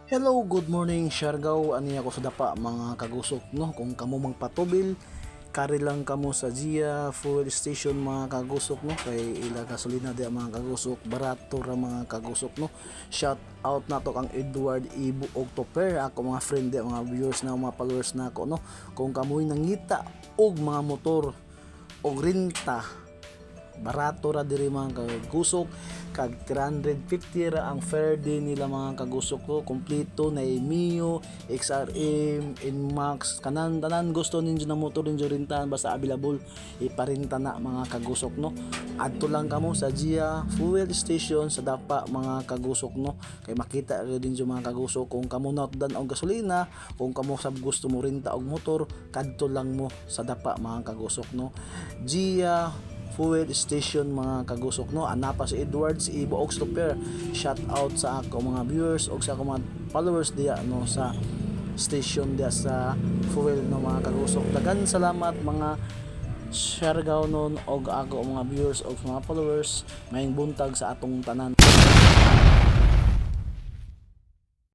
Hello, good morning, Siargao. Ani ako sa dapa, mga kagusok, no. Kung kamo magpatubil, kari lang kamo sa Gia Fuel Station, mga kagusok, no. Kay ila gasolina diya, mga kagusok, barato ra, mga kagusok, no. Shout out nato kang Edward Ibu Octoper, ako mga friend diya, mga viewers na, mga followers na ako, no. Kung kamoy nangita og mga motor og renta, barato ra diri, mga kagusok, kag 350 ra ang fair day nila, mga kagusok ko. Kompleto na Mio, XRM, NMAX, kanan tanan gusto ninyo na motor ninyo rentahan, basta available, iparenta na, mga kagusok, no. Adto lang kamo sa Gia Fuel Station sa Dapa, mga kagusok, no, kay makita ra ninyo, mga kagusok. Kung kamo nautdan og gasolina, kung kamo sab gusto mo renta og motor, kadto lang mo sa Dapa, mga kagusok, no. Gia Fuel Station, mga kagusok, no. Anapa si Edward, si Ibo Oxtoper. Shout out sa ako mga viewers og sa ako mga followers diya, no, sa station diya sa fuel, no, mga kagusok. Dagan salamat, mga Siargao nun og ako mga viewers og mga followers. Maayong buntag sa atong tanan.